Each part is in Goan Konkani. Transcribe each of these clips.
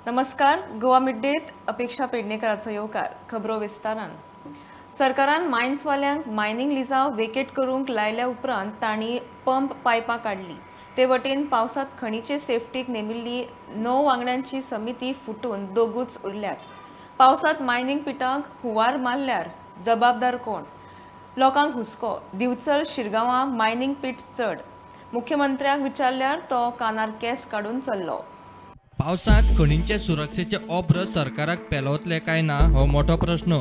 नमस्कार, गोवा मिड-डेत अपेक्षा पेडणेकराचो येवकार. खबरो विस्तारान. सरकारान मायन्सवाल्यांक मायनिंग लिजां वेकेट करूंक लायल्या उपरांत तांणी पंप पायपां काडली. ते वटेन पावसांत खणीचे सेफ्टीक नेमिल्ली 9 वांगड्यांची समिती फुटून दोगूच उरल्यात. पावसांत मायनिंग पिटांक हुंवार मारल्यार जबाबदार कोण? लोकांक हुस्को. दिवचल शिरगांवां मायनिंग पीट चड. मुख्यमंत्र्याक विचारल्यार तो कानार केस काडून चल्लो. पावसांत खणींचे सुरक्षेचे ओब्र सरकाराक पेलवतले काय ना हो मोठो प्रश्न.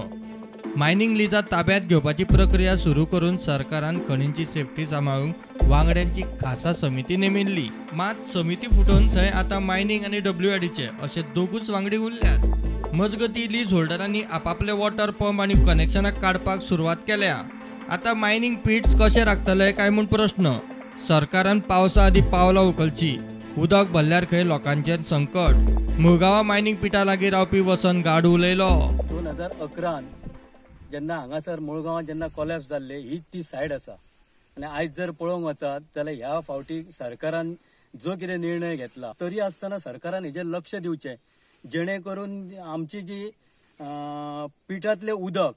मायनिंग लिजां ताब्यांत घेवपाची प्रक्रिया सुरू करून सरकारान खणींची सेफ्टी सांबाळूंक वांगड्यांची खासा समिती नेमिल्ली. मात समिती फुटून थंय आतां मायनिंग आनी डब्ल्यूआरडीचे अशे दोगूच वांगडी उरल्यात. मजगती लीज होल्डरांनी आपापले वॉटर पंप आनी कनेक्शनां काडपाक सुरवात केल्या. आतां मायनिंग पिट्स कशे राखतले काय म्हूण प्रश्न. सरकारान पावसा आदीं पावलां उखलची. उदक भरल्यार खंय लोकांचेर संकट. मुळगांवा मायनिंग पिटा लागीं रावपी वसंत गाड उलयलो. 2011 जेन्ना हांगासर मुळगांवां जेन्ना कोलॅप्स जाल्ले हीच ती सायड आसा आनी आयज जर पळोवंक वचत जाल्यार ह्या फावटी सरकारान जो कितें निर्णय घेतला तरी आसतना सरकारान हेजेर लक्ष दिवचें, जेणे करून आमची जी पिठांतलें उदक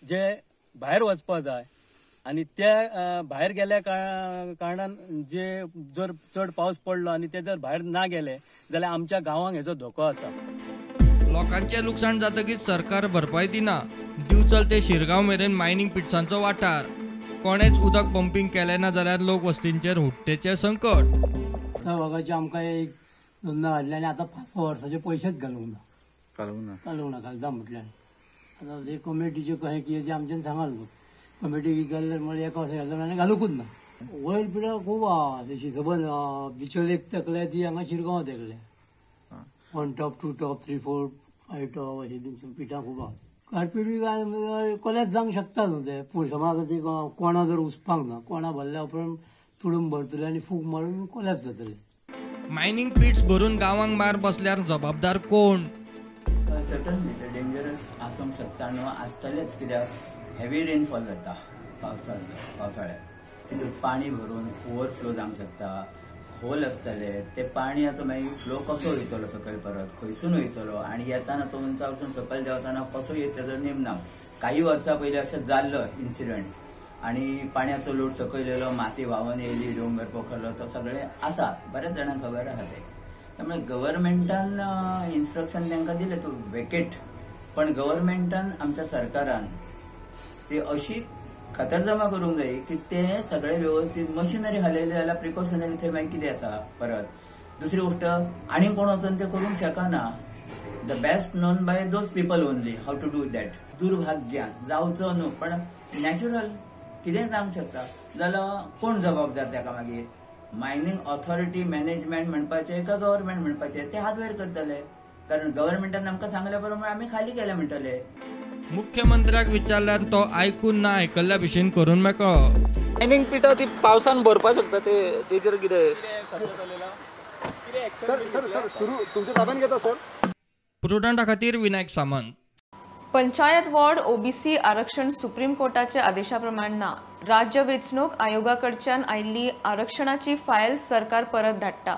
जे भायर वचपा जाय आनी त्या भायर गेल्या कारणान जे जर चड पावस पडलो आनी ते जर भायर ना गेले जाल्यार आमच्या गांवांक हेजो धोको आसा. लोकांचें लुकसाण जातकीच सरकार भरपाय दिना. दिवचल ते शिरगांव मेरेन मायनिंग पिट्सांचो वाठार. कोणेच उदक पंपींग केलें ना जाल्यार लोक वस्तींचेर हुट्टेचें संकट. वागाचे आमकां एक दोनदा हाडले आनी आतां 5-6 वर्साचे पयशेच घालूंक ना घालता म्हटल्यार आतां ते कमिटीच्यो कशें कितें तें आमच्यान सांगाल न्हू. कमिटी विचारल्यार म्हळ्यार एका वर्सा घालता आनी घालुंकूच ना. वयर पिठां खूब आहा तशी सबंद बिचोल एक तेकल्या ती हांगा शिरगांव तेकल्या. 1 टॉप 2 टॉप 3 4 5 टॉप अशें पिठां खूब आहा. कार्पेट बी काय कोल्यास जावंक शकता न्हू ते. पूण समज आतां ती कोणा जर उसपाक ना, कोणा भरल्या उपरांत तुडूंब भरतले आनी फूक मारून कोल्यास जातले. मायनिंग पिट्स भरून गांवांक मार बसल्यार जबाबदार कोण? सर्टनली ते डेंजरस आसूंक शकता न्हू, आसतलेच. कित्याक हेवी रेनफॉल जाता पावसाळ्यात, तितून पाणी भरून ओवरफ्लो जावंक शकता, होल आसतले, ते पाणयाचो मागीर फ्लो कसो वयतलो सकयल परत खंयसून वयतलो आनी येताना तो उंचावसून सकयल देंवतना कसो येत तेजो नेम ना. काही वर्सां पयलीं अशें जाल्लो इन्सिडंट आनी पाणयाचो लोड सकयल येयलो, माती व्हांवन येयली, डोंगर पोखरलो, तो सगळें आसा, बऱ्याच जाणांक खबर आसा तें. त्यामुळे गव्हर्मेंटान इन्स्ट्रक्शन तांकां दिलें टू वेकेट, पण गव्हर्मेंटान आमच्या सरकारान ते अशी खातरजमा करूंक जाय की ते सगळे व्यवस्थीत मशिनरी हालयले जाल्यार प्रिकॉशनरी थंय मागीर कितें आसा. परत दुसरी गोष्ट आनी कोण वचून ते करूंक शकना. The best known by those people only how to do that. दुर्भाग्यान जावचो न्हू पण नॅचरल कितेंय जावंक शकता. जाल्यार कोण जबाबदार ताका मागीर? मायनिंग ऑथॉरिटी मॅनेजमेंट म्हणपाचें का गव्हर्मेंट म्हणपाचें? ते हात वयर करतले, कारण गव्हर्मेंटान आमकां सांगल्या प्रमाणे आमी खाली केलें म्हणटले. मुख्यमंत्र्याक विचारल्यार तो आयकून ना आयकल्ल्या भशेन करून मेकळो. मायनिंग पिठां ती पावसान भरपाक शकता, ते तेजेर कितें सर? प्रुडंटा खातीर विनायक सामंत. पंचायत वॉर्ड ओबीसी आरक्षण सुप्रीम कोर्टाच्या आदेशा प्रमाण ना. राज्य वेंचणूक आयोगा कडच्यान आयिल्ली आरक्षणाची फायल सरकार परत धाडटा.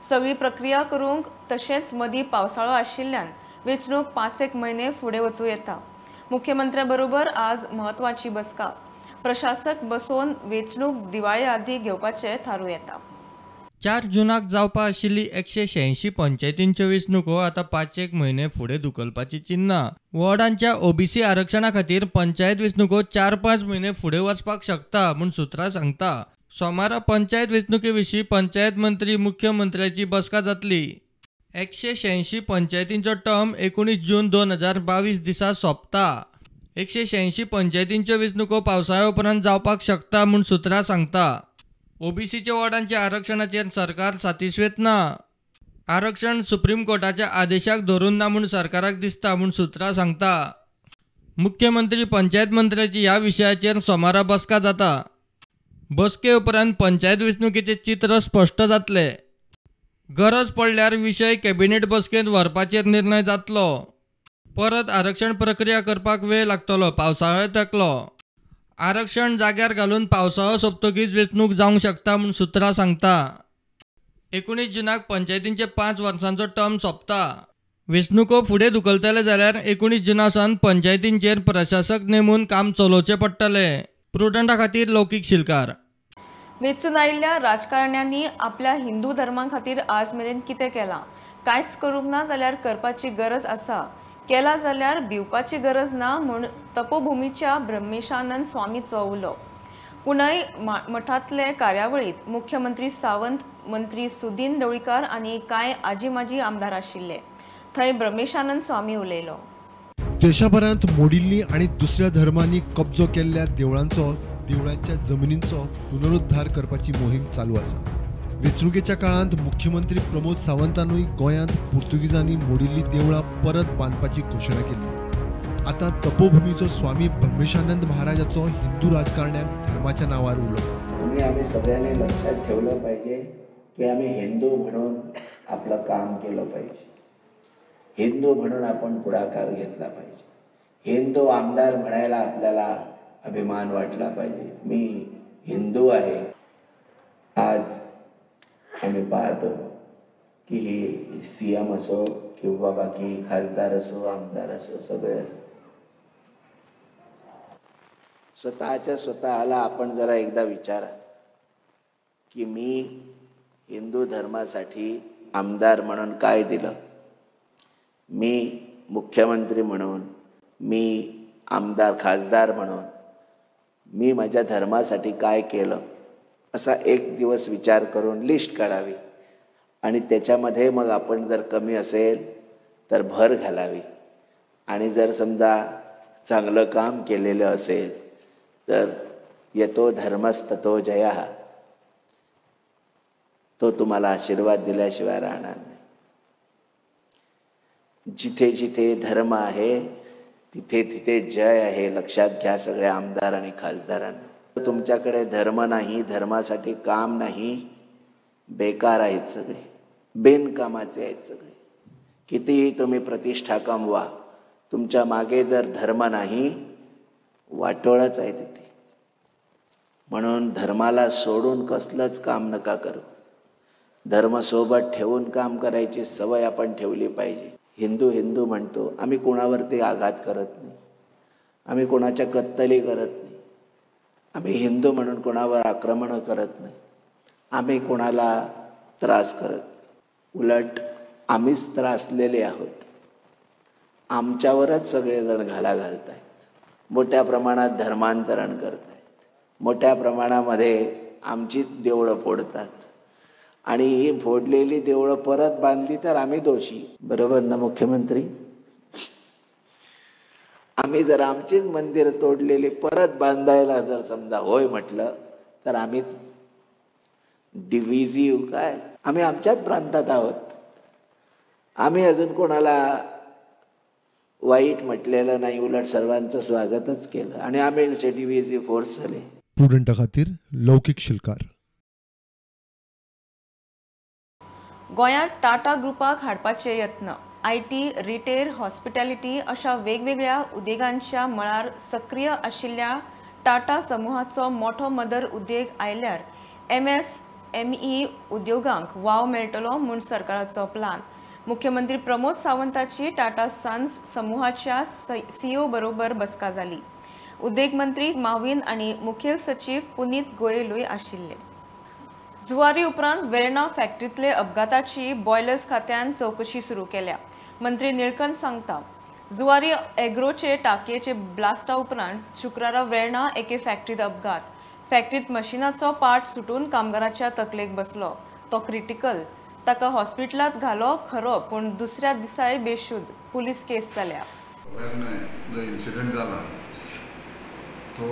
सगळी प्रक्रिया करूंक तशेंच मदीं पावसाळो आशिल्ल्यान वेंचणूक 5-1 म्हयने फुडें वचूं येता. मुख्यमंत्र्या बरोबर आज म्हत्वाची बसका. प्रशासक बसोवन वेंचणूक दिवाळे आदीं घेवपाचें थारूं येता. 4 जुनाक जावपा आशिल्ली 186 पंचायतींच्यो वेंचणुको आतां 5-1 म्हयने फुडें धुकलपाची चिन्नां. वॉर्डांच्या ओबीसी आरक्षणा खातीर पंचायत वेंचणुको 4-5 म्हयने फुडें वचपाक शकता म्हूण सुत्रां सांगता. सोमारा पंचायत वेंचणुके विशीं पंचायत मंत्री मुख्यमंत्र्याची बसका जातली. 186 पंचायतींचो टर्म 19 जून 2022 दिसा सोंपता. 186 पंचायतींच्यो वेंचणुको पावसाळ्या उपरांत जावपाक शकता म्हूण सुत्रां सांगता. ओबीसीच्या वॉर्डांच्या आरक्षणाचेर सरकार सातिस्वेत ना. आरक्षण सुप्रीम कोर्टाच्या आदेशाक धरून ना म्हूण सरकाराक दिसता म्हूण सुत्रां सांगता. मुख्यमंत्री पंचायत मंत्र्याची ह्या विशयाचेर सोमारा बसका जाता. बसके उपरांत पंचायत वेंचणुकेचें चित्र स्पश्ट जातलें. गरज पडल्यार विशय कॅबिनेट बसकेंत व्हरपाचेर निर्णय जातलो. परत आरक्षण प्रक्रिया करपाक वेळ लागतलो, पावसाळो तेकलो. आरक्षण जाग्यार घालून पावसाळो सोंपतकीच वेंचणूक जावंक शकता म्हूण सुत्रां सांगता. 19 जुनाक पंचायतींचे 5 वर्सांचो टर्म सोंपता. वेंचणुको फुडें धुकलतले जाल्यार 19 जुना सावन पंचायतींचेर प्रशासक नेमून काम चलोवचें पडटलें. प्रुडंटा खातीर लौकीक शिलकार. वेंचून आयिल्ल्या राजकारण्यांनी आपल्या हिंदू धर्मा खातीर आज मेरेन कितें केलां? कांयच करूंक ना जाल्यार करपाची गरज आसा, केला जाल्यार भिवपाची गरज ना म्हूण तपोभूमीच्या ब्रह्मेशानंद स्वामीचो उलो. पुणय मठांतले कार्यावळींत मुख्यमंत्री सावंत, मंत्री सुदीन ढवळीकार आनी कांय आजी माजी आमदार आशिल्ले. थंय ब्रह्मेशानंद स्वामी उलयलो. देशभरांत मोडिल्ली आनी दुसऱ्या धर्मांनी कब्जो केल्ल्या देवळांचो, देवळांच्या जमिनींचो पुनरुद्धार करपाची मोहीम चालू आसा. वेंचणुकेच्या काळांत मुख्यमंत्री प्रमोद सावंतानूय गोंयांत पुर्तुगीजांनी मोडिल्ली देवळां परत बांदपाची घोशणा केली. आतां तपोभूमीचो स्वामी ब्रह्मेशानंद महाराजाचो हिंदू राजकारण्यांक धर्माच्या नांवार उलो. तुम्ही आम्ही सगळ्यांनी लक्षात ठेवलं पाहिजे की आम्ही हिंदू म्हणून आपलं काम केलं पाहिजे, हिंदू म्हणून आपण पुढाकार घेतला पाहिजे, हिंदू आमदार म्हणायला आपल्याला अभिमान वाटला पाहिजे, मी हिंदू आहे. आज आम्ही पाहतो की ही सी एम असो किंवा बाकी खासदार असो, आमदार असो, सगळे असो, स्वतःच्या स्वतःला आपण जरा एकदा विचारा की मी हिंदू धर्मासाठी आमदार म्हणून काय दिलं, मी मुख्यमंत्री म्हणून, मी आमदार खासदार म्हणून मी माझ्या धर्मासाठी काय केलं, असा एक दिवस विचार करून लिस्ट काढावी आणि त्याच्यामध्ये मग आपण जर कमी असेल तर भर घालावी आणि जर समजा चांगलं काम केलेलं असेल तर येतो धर्मस्ततो जया, तो तुम्हाला आशीर्वाद दिल्याशिवाय राहणार नाही. जिथे जिथे धर्म आहे तिथे तिथे जय आहे, लक्षात घ्या सगळ्या आमदार आणि खासदारांना. तुमच्याकडे धर्म नाही, धर्मासाठी काम नाही, बेकार आहेत सगळे, बिनकामाचे आहेत सगळे. कितीही तुम्ही प्रतिष्ठा कमवा, तुमच्या मागे जर धर्म नाही वाटोळच आहे तिथे. म्हणून धर्माला सोडून कसलंच काम नका करू, धर्म सोबत ठेवून काम करायची सवय आपण ठेवली पाहिजे. हिंदू हिंदू म्हणतो, आम्ही कोणावरती आघात करत नाही, आम्ही कोणाच्या कत्तली करत नाही, आम्ही हिंदू म्हणून कोणावर आक्रमण करत नाही, आम्ही कोणाला त्रास करत नाही. उलट आम्हीच त्रासलेले आहोत, आमच्यावरच सगळेजण घाला घालतायत, मोठ्या प्रमाणात धर्मांतरण करतायत, मोठ्या प्रमाणामध्ये आमचीच देवळं फोडतात आणि ही फोडलेली देवळं परत बांधली तर आम्ही दोषी, बरोबर ना मुख्यमंत्री? आम्ही जर आमचीच मंदिरं तोडलेली परत बांधायला जर समजा होय म्हटलं तर आम्ही डिव्हिजिव्ह काय, आम्ही आमच्याच प्रांतात आहोत, आम्ही अजून कोणाला वाईट म्हटलेलं नाही, उलट सर्वांचं स्वागतच केलं आणि आम्ही डिव्हिजिव्ह फोर्स झाले. प्रुडंटा खातीर लौकीक शिलकार. गोंयांत टाटा ग्रुपाक हाडपाचे यत्न. I T, retail, hospitality अशा वेगवेगळ्या उद्देगांच्या मळार सक्रीय आशिल्ल्या टाटा समुहाचो मोठो मदर उद्देग आयल्यार MSME उद्योगांक वाव मेळटलो म्हूण सरकाराचो प्लान. मुख्यमंत्री प्रमोद सावंताची टाटा सन्स समुहाच्या CEO बरोबर बसका जाली. उद्देग मंत्री माविन आनी मुखेल सचीव पुनीत गोयलूय आशिल्ले. जुवारी उपरांत वेर्णा फॅक्टरींतले अपघाताची बॉयलर्स खात्यान चवकशी सुरू केल्या. मंत्री निळकंठ सांगता, जुवारी एग्रोचे टाकयेचे ब्लास्टा उपरांत शुक्रारा वेर्णा एके फॅक्टरीत अपघात. फॅक्टरीत मशिनाचो पार्ट सुटून कामगाराच्या तकलेक बसलो, तो क्रिटिकल, ताका हॉस्पिटलांत घालो खरो पूण दुसऱ्या दिसाय बेशुद्ध, पुलीस केस जाल्या. जो इन्सिडंट जाला तो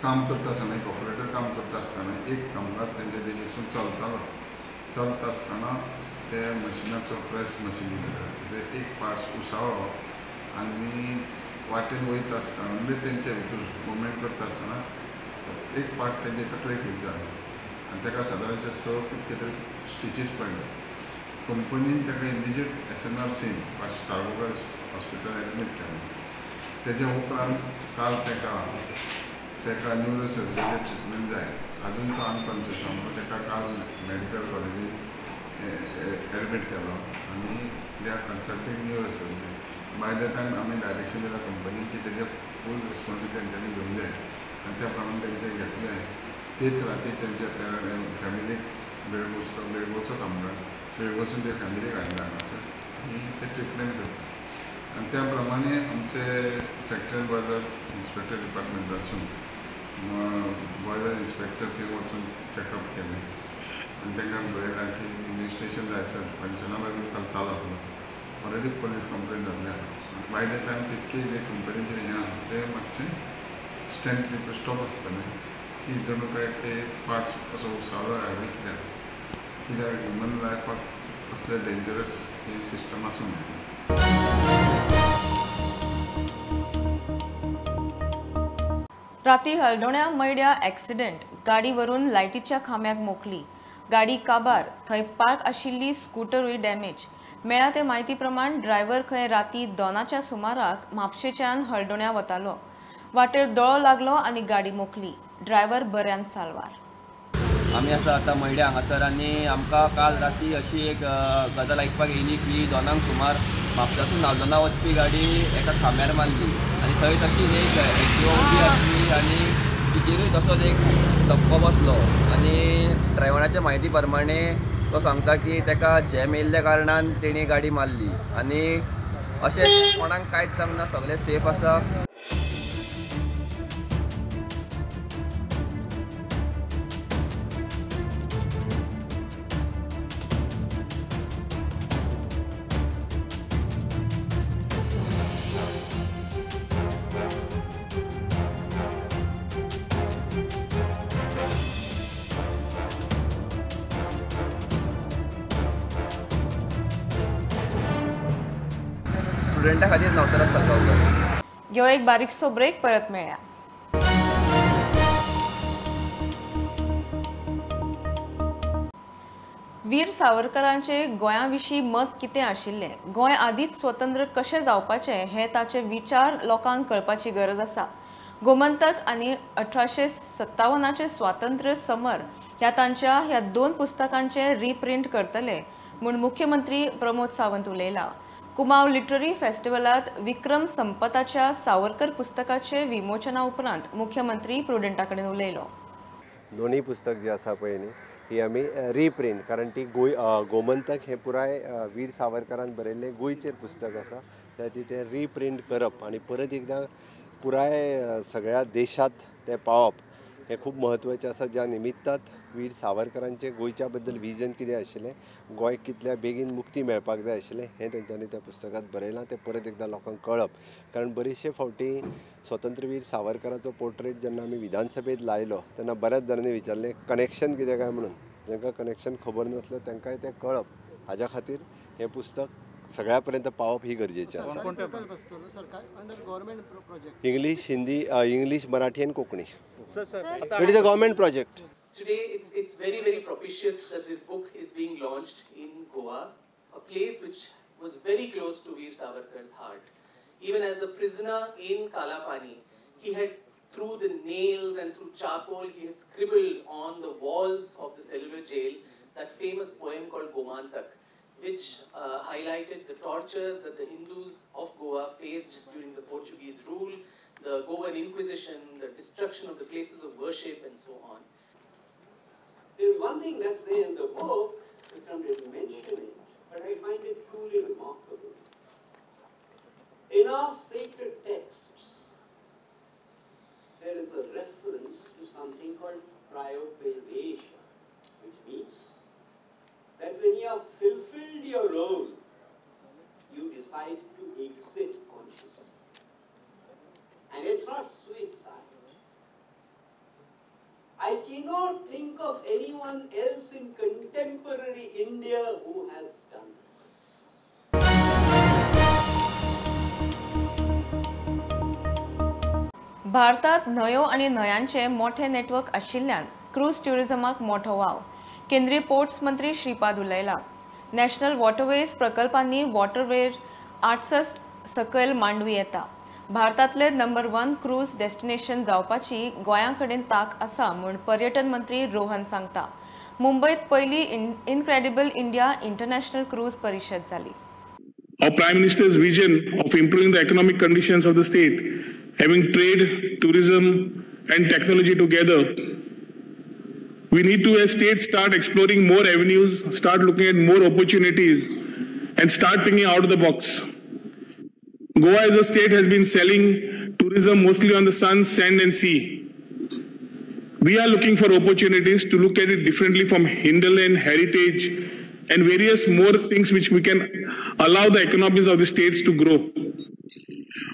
काम करता आसतना एक ऑपरेटर काम करता आसतना एक कामगार तेंच्या तेजेसून चलतालो, चलता आसतना ते मशिनाचो प्रेस मशीन ते एक पार्ट्स उसळ्ळो आनी वाटेन वयता आसतना म्हणजे तेंच्या भितर मुवमेंट करता आसतना एक पार्ट तेंचे तकलेक हिट जालो आनी ताका सादारणचे 6 कितके तरी स्टिचीस पडले. कंपनीन ताका immediate SNRC Salgaocar hospital admit केलें. तेज्या उपरांत काल ताका न्युरो सर्जरी ट्रिटमेंट जाय, अजून तो अनकॉन्शियस आहा म्हणून ताका काल मेडिकल कॉलेजीन एडमीट केलो आनी They are consulting neurosurgeon. By the time आमी डायरेक्शन दिला कंपनी की तेजे फूल रिस्पॉन्सिबिलिटी तेंच्यांनी घेवंक जाय आनी त्या प्रमाणे तेंचे घेतलें. तेच राती तेंच्या फॅमिलीक बेळगोवचो बेळगोवचोच आमदार बेळगोवसून ते फॅमिलीक हाडला हांगासर आनी ते ट्रिटमेंट करता. आनी त्या प्रमाणे आमचे फॅक्टरी बॉयलर इन्स्पेक्टर डिपार्टमेंटासून बॉयलर इन्स्पेक्टर थंय वचून चॅकअप केलें आनी तांकां बरयलां की इन्वेस्टिगेशन जाय सर, पंचनामा बीन काल चालू आसलो, ऑलरेडी पोलीस कंप्लेन जाल्ली आसा. बाय the time तितकी जे कंपनीचें हें आसा तें मातशें स्टँड स्टॉप आसतलें की जणू काय ते पार्ट्स असो उसाळो हायवे कित्याक कित्याक ह्युमन लायफाक असले डेंजरस ही सिस्टम आसूंक जायना. राती हळदोण्या मयड्या ॲक्सिडेंट, गाडी वरून लायटीच्या खांब्याक मोखली, गाडी काबार, थंय पार्क आशिल्ली स्कूटरूय डॅमेज. मेळ्ळा ते म्हायती प्रमाण ड्रायव्हर खंय राती 2च्या सुमाराक म्हापशेच्यान हळदोण्या वतालो. वाटेर दोळो लागलो आनी गाडी मोखली. ड्रायव्हर बऱ्यान साल्वार. आमी आसा आतां मयड्या हांगासर आनी आमकां काल राती अशी एक गजाल आयकपाक येयली की 2 सुमार म्हापशासून हळदोणा वचपी गाडी एका खांब्यार मारली आनी थंय तशीच एक एक्टिवा उबी आसली आनी तिचेरूय तसोच एक धपको बसलो. आनी ड्रायव्हराच्या म्हायती प्रमाणे तो सांगता की ताका जॅम येयल्ल्या कारणान तेणी गाडी मारली आनी अशें कोणाक कांयच जावंक ना, सगळें सेफ आसा. स्टुडंटा खातीर नवसरात सालगांवकर. घेऊ एक बारीकसो ब्रेक, परत मेळया. वीर सावरकरांचे गोंया विशीं मत कितें आशिल्लें, गोंय आदींच स्वतंत्र कशें जावपाचें हे ताचे विचार लोकांक कळपाची गरज आसा. गोमंतक आनी 1857 स्वातंत्र्य समर ह्या तांच्या ह्या 2 पुस्तकांचे रिप्रिंट करतले म्हूण मुख्यमंत्री प्रमोद सावंत उलयला. कुमाव लिटररी फेस्टिवलात विक्रम संपताच्या सावरकर पुस्तकाचे विमोचना उपरांत मुख्यमंत्री प्रुडंटा कडेन उलयलो. दोनूय पुस्तक जे आसा पळय न्ही ही आमी रिप्रिंट, कारण ती गोमंतक हें पुराय वीर सावरकरान बरयल्लें गोंयचेर पुस्तक आसा, त्या ती तें रिप्रिंट करप आनी परत एकदां पुराय सगळ्या देशांत तें पावप हें खूब म्हत्वाचें आसा. ज्या निमित्तात वीर सावरकरांचें गोंयच्या बद्दल विजन कितें आशिल्लें, गोंय कितल्या बेगीन मुक्ती मेळपाक जाय आशिल्लें हें तेंच्यांनी त्या पुस्तकांत बरयलां, तें परत एकदां लोकांक कळप. कारण बरेचशे फावटी स्वतंत्रवीर सावरकराचो पोर्ट्रेट जेन्ना आमी विधानसभेंत लायलो तेन्ना बऱ्याच जाणांनी विचारलें कनेक्शन कितें काय म्हणून, जांकां कनेक्शन खबर नासलें तांकांय तें कळप हाज्या खातीर हें पुस्तक सगळ्या पर्यंत पावप ही गरजेचें आसा. इंग्लीश, हिंदी, इंग्लीश, मराठी आनी Konkani. It is a government project. Today, it's very, very propitious that this book is being launched in Goa, a place which was very close to Veer Savarkar's heart. Even as a prisoner in Kalapani, he had, through the nails and through charcoal, he had scribbled on the walls of the cellular jail that famous poem called Gomantak, which highlighted the tortures that the Hindus of Goa faced during the Portuguese rule, the Goan Inquisition, the destruction of the places of worship, and so on. There's one thing that's there in the book, Vikram didn't mention it, but I find it truly remarkable. In our sacred texts, there is a reference to something called pryopadesha, which means that when you have fulfilled your role, you decide to exit consciously. And it's not suicide. I cannot think of anyone else in contemporary India who has done this. भारतात न्हंयो आनी न्हंयांचे मोठे नेटवर्क आशिल्ल्यान क्रूज ट्युरिझमाक मोठो वाव, केंद्रीय पोर्ट्स मंत्री श्रीपाद उलयला. नॅशनल वॉटरवेज प्रकल्पांनी वॉटरवेज 68 सकयल मांडवी येता. भारतांतले नंबर 1 क्रूज डेस्टिनेशन जावपाची गोंया कडेन ताक आसा म्हूण पर्यटन मंत्री रोहन सांगता. मुंबयत पयली इनक्रेडिबल इंडिया इंटरनॅशनल क्रूज परिशद जाली. Our Prime Minister's vision of improving the economic conditions of the state, having trade, tourism and technology together, we need to as state start exploring more avenues, start looking at more opportunities and start thinking out of the box. Goa as a state has been selling tourism mostly on the sun, sand and sea. We are looking for opportunities to look at it differently from hinterland, heritage and various more things which we can allow the economies of the states to grow.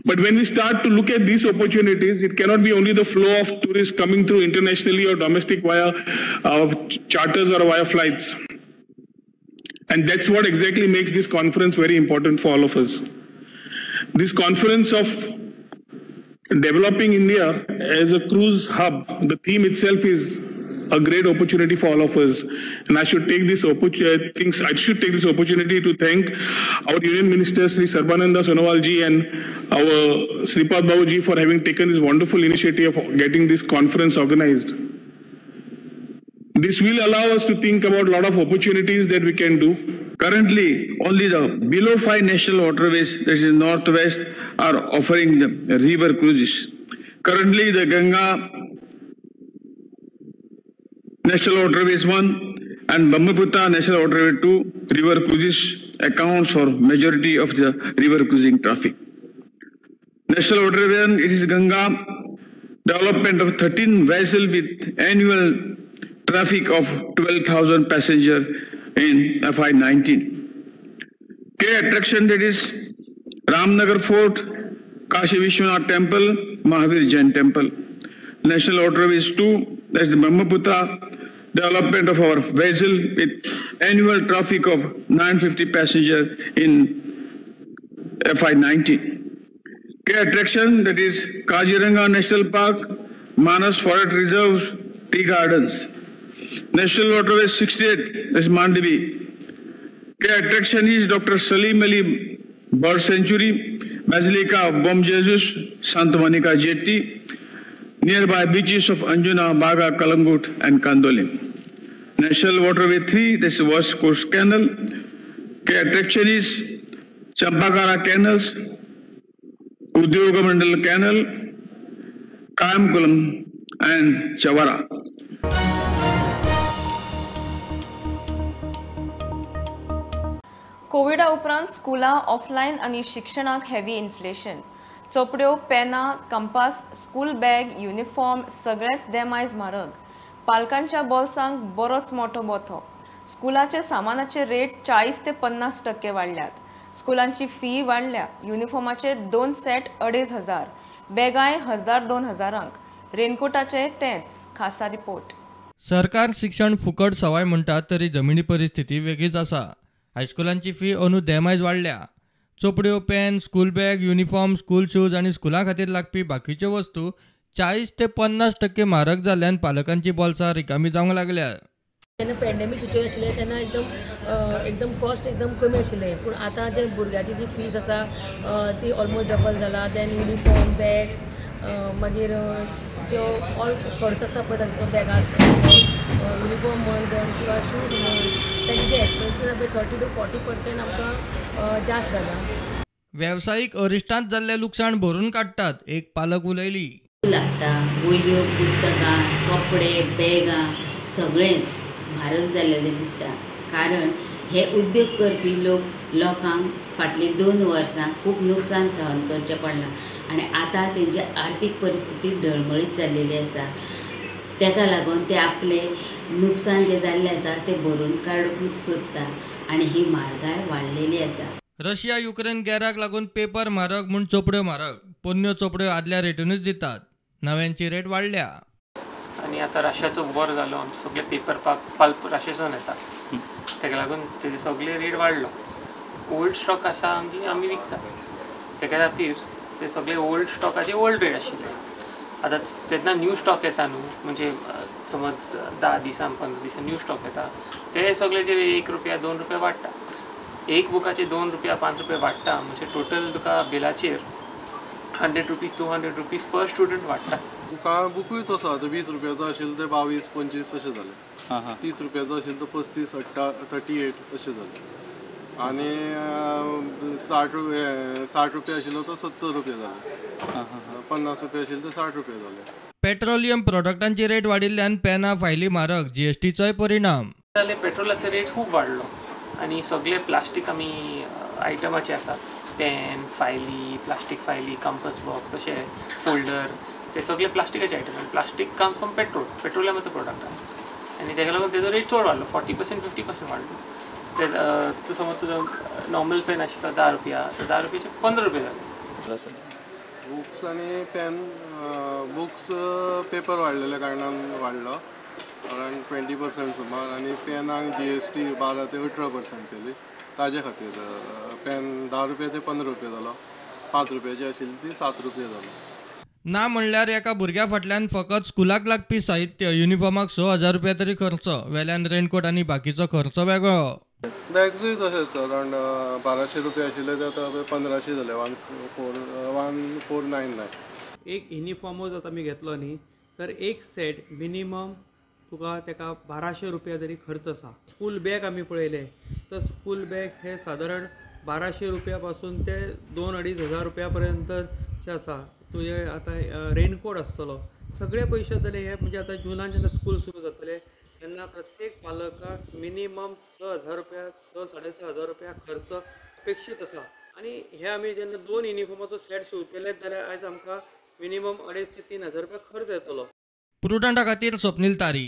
But when we start to look at these opportunities, it cannot be only the flow of tourists coming through internationally or domestic via charters or via flights. And that's what exactly makes this conference very important for all of us. This conference of developing India as a cruise hub, the theme itself is a great opportunity for all of us. And I should take this opportunity to thank our Union Minister Sri Sarbananda Sonowal ji and our Sripad Babu ji for having taken this wonderful initiative of getting this conference organized. This will allow us to think about a lot of opportunities that we can do. Currently, only the below 5 national waterways, that is northwest, are offering the river cruises. Currently, the Ganga National Waterways 1 and Brahmaputra National Waterway 2 river cruises accounts for majority of the river cruising traffic. National Waterway 1, it is Ganga, development of 13 vessels with annual traffic of 12,000 passengers in FY19. Key attraction, that is Ramnagar Fort, Kashi Vishwanath Temple, Mahavir Jain Temple. National Waterways 2, that's the Brahmaputra, development of our vessel with annual traffic of 950 passengers in FY19. Key attraction, that is Kaziranga National Park, Manas Forest Reserve, Tea Gardens. National Waterway 68, that's Mandavi. Key attraction is Dr. Salim Ali Bird Sanctuary, Basilica of Bom Jesus, Santa Monica Jetty, nearby beaches of Anjuna, Baga, Kalangut and Kandolim. National Waterway 3, this is West Coast Canal. Key attraction is Champakara Canals, Udyogamandal Canal, Kayamkulam and Chavara. कोविडा उपरांत स्कुलां ऑफलायन आनी शिक्षणाक हेवी इन्फ्लेशन. चोपड्यो, पेनां, कंपास, स्कूल बॅग, युनिफॉर्म सगळेंच देमायज म्हारग. पालकांच्या बोल्सांक बरोच मोठो बोथो. स्कुलाचे सामानाचे रेट 40 ते 50% वाडल्यात. स्कुलांची फी वाडल्या. युनिफॉर्माचे 2 सेट 2500, बॅगांय 1000-2000, रेनकोटाचे तेंच. खासा रिपोर्ट. सरकार शिक्षण फुकट सवाय म्हणटात तरी जमिनी परिस्थिती वेगळीच आसा. हायस्कुलांची फी अंदू देमायज वाडल्या. चोपड्यो, pen, school bag, uniform, school shoes आनी स्कुला खातीर लागपी बाकीच्यो वस्तू 40 ते 50% म्हारग जाल्ल्यान पालकांची बोल्सां रिकामी जावंक लागल्या. जेन्ना पॅन्डेमीक सिच्युएशन आशिल्लें तेन्ना एकदम कॉस्ट एकदम कमी आशिल्लें, पूण आतां जे भुरग्याची जी फीस आसा ती ऑलमोस्ट डबल जाला. देन युनिफॉर्म, बॅग्स, मागीर जो ऑल खर्च आसा पळय तांचो, बॅगां, युनिफॉर्म म्हण किंवा शूज म्हण, तांचे जे एक्सपेन्सीस आसा पळय 30 to 40% आमकां जास्त जाला. वेवसायीक अरिश्टांत जाल्लें लुकसाण भरून काडटात, एक पालक उलयली. लागता वह्यो, पुस्तकां, कपडे, बॅगां सगळेंच म्हारग जाल्लें दिसता. कारण हे उद्योग करपी लोकांक फाटलीं 2 वर्सां खूब नुकसान सहन करचें पडलां आनी आतां तेंची आर्थीक परिस्थिती डळमळीत जाल्लेली आसा. ताका लागून ते आपलें नुकसान जें जाल्लें आसा तें भरून काडूंक सोदता आनी ही म्हारगाय वाडलेली आसा. रशिया युक्रेन गॅराक लागून पेपर म्हारग म्हूण चोपड्यो म्हारग. पोन्न्यो चोपड्यो आदल्या रेटीनूच दितात, नव्यांची रेट वाडल्या. आनी आतां रशियाचो वॉर जालो, आमचे सगळे पेपर पाल्प रशियासून येता, ताका लागून तेजे सगळे रेट वाडलो. ओल्ड स्टॉक आसा आमची, आमी विकता, ताका खातीर ते सगळे ओल्ड स्टॉकाचे ओल्ड रेट आशिल्ले. आतां तेन्ना न्यू स्टॉक येता न्हू, म्हणजे समज 10 दिसान 15 दिसान न्यू स्टॉक येता, ते सगळेचे 1 रुपया 2 रुपया वाडटा. एक बुकाचे 2 रुपया 5 रुपया वाडटा, म्हणजे टोटल तुका बिलाचेर 100 रुपीज 200 रुपीज पर स्टुडंट वाडटा. बुकूय तसो आतां 20 रुपयाचो आशिल्लो ते 22 25 अशें जालें, 30 रुपयाचो आशिल्लो तो 35 38 अशें जालें. आनी 60 रुपया आशिल्लो तो 70 रुपया जाले, 50 रुपया आशिल्लो तो 60 रुपया जाले. पेट्रोलियम प्रोडक्टांची रेट वाडिल्ल्यान पेनां फायली म्हारग, जीएसटीचोय परिणाम. जालें पेट्रोलाचो रेट खूब वाडलो आनी सगळे प्लास्टीक आमी आयटमाचे आसा, पेन, फायली, प्लास्टीक फायली, कंपस बॉक्स, तशें फोल्डर, ते सगळे प्लास्टिकाचे आयटम आनी प्लास्टीक कम्स फ्रॉम पेट्रोल, पेट्रोलियमाचो प्रोडक्ट आसा आनी तेका लागून तेजो रेट चड वाडलो, 40% 50% वाडलो. ते तूं समज तुजो नॉर्मल पेन आशिल्लो 10 रुपया, तर 10 रुपयाचे 15 रुपया जाले. बुक्स आनी पेन, बुक्स पेपर वाडलेल्या कारणान वाडलो अरावंड 20% सुमार, आनी पेनांक जीएसटी 12 ते 18% केली, ताजे खातीर पेन 10 रुपया ते 15 रुपया जालो, 5 रुपयाची आशिल्ली ती 7 रुपया जालो. ना म्हणल्यार एका भुरग्या फाटल्यान फकत स्कुलाक लागपी साहित्य, युनिफॉर्माक 6,000 रुपया तरी खर्च, वेल्यान रेनकोट आनी बाकीचो खर्च वेगळो. बॅग्सूय तशेंच अरावंड 1200 रुपया आशिल्ले ते आतां 1500 जाले, 1499. एक युनिफॉर्मूच आतां आमी घेतलो न्ही तर एक सेट मिनिमम तुका तेका 1200 रुपया तरी खर्च आसा. स्कूल बॅग आमी पळयलें तर स्कूल बॅग हे सादारण 1200 रुपया पासून ते 2-2.5 हजार रुपया पर्यंतचे आसा. तुजे आतां रेनकोट आसतलो, सगळे पयशे जातले हे म्हणजे आतां जुनान जेन्ना स्कूल सुरू जातले तेन्ना प्रत्येक पालकाक मिनिमम 6,000 रुपया, 6-6.5 हजार रुपया खर्च अपेक्षीत आसा. आनी हे आमी जेन्ना 2 युनिफॉर्माचो सेट शिंवतले जाल्यार आयज आमकां मिनिमम 2.5 ते 3 हजार रुपया खर्च येतलो. प्रुडंटा खातीर स्वप्नील तारी.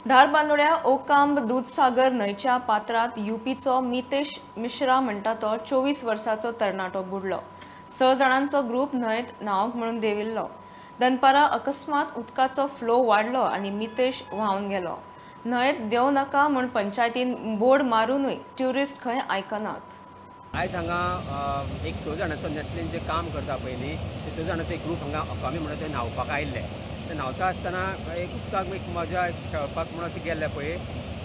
धारबांदोड्या ओकांब दूधसागर न्हंयच्या पात्रांत युपीचो मितेश मिश्रा म्हणटा तो 24 वर्सांचो तरणाटो बुडलो. 6 जाणांचो ग्रूप न्हंयत न्हावंक म्हणून देंविल्लो. दनपारां अकस्मात उदकाचो फ्लो वाडलो आनी मितेश व्हांवन गेलो. न्हंयत देंवं नाका म्हूण पंचायतीन बोर्ड मारुनूय ट्युरिस्ट खंय आयकनात. आयज हांगा एक 6 जाणांचो नेस्लीन जे काम करता पळय न्ही, ते 6 जाणांचो एक ग्रूप हांगा अकामी म्हणून ते न्हांवपाक आयिल्ले. ते न्हांवता आसतना एक उदकाक एक मजा खेळपाक म्हणून अशें गेल्ले पळय,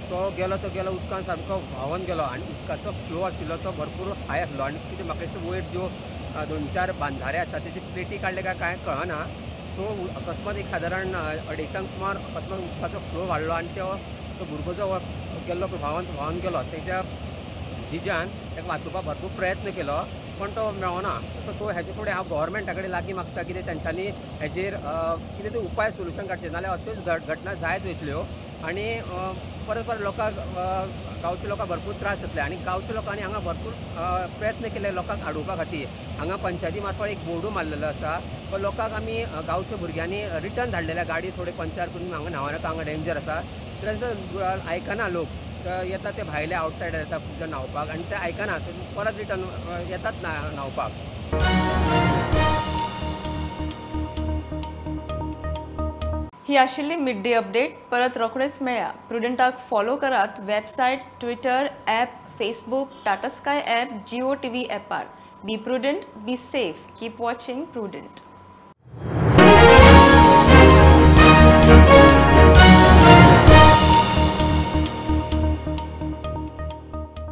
तो गेलो उदकान सामको व्हांवन गेलो आनी उदकाचो फ्लो आशिल्लो तो भरपूर हाय आसलो आनी कितें म्हाका दिसता वयर ज्यो 2-4 बांधारे आसा तेची प्लेटी काडले काय कांय कळना. सो अकस्मात एक सादारण 2:30 सुमार अकस्मात उदकाचो फ्लो वाडलो आनी तो भुरगो जो गेल्लो पळय व्हांवन गेलो. तेच्या जिजान ताका वाचोवपाक भरपूर प्रयत्न केलो पण तो मेळना. सो हेजे फुडें हांव गव्हर्मेंटा कडेन लागीं मागता कितें तेंच्यांनी हेजेर कितें तरी उपाय सोल्युशन काडचें, नाजाल्यार अश्योच घटना जायत वयतल्यो आनी परत परत लोकांक गांवच्या लोकांक भरपूर त्रास जातले. आनी गांवच्या लोकांनी हांगा भरपूर प्रयत्न केले लोकांक आडोवपा खातीर. हांगा पंचायती मार्फत एक बोर्डू मारलेलो आसा, पण लोकांक आमी गांवच्या भुरग्यांनी रिटर्न धाडलेल्या गाडी थोडे पंचार करून हांगा न्हांवनाका, हांगा डेंजर आसा. तर आयकना लोक, येता ते भायले आवटसायडर येता खूब जाण न्हांवपाक आनी ते आयकना, ते परत रिटर्न येतात न्हांवपाक. ही आशिल्ली मिड डे अपडेट. परत रोखडेच मेळया. प्रुडंटाक फॉलो करात website, Twitter, app, Facebook, Tata Sky app, Jio TV ॲपार. Be prudent, be safe, keep watching Prudent.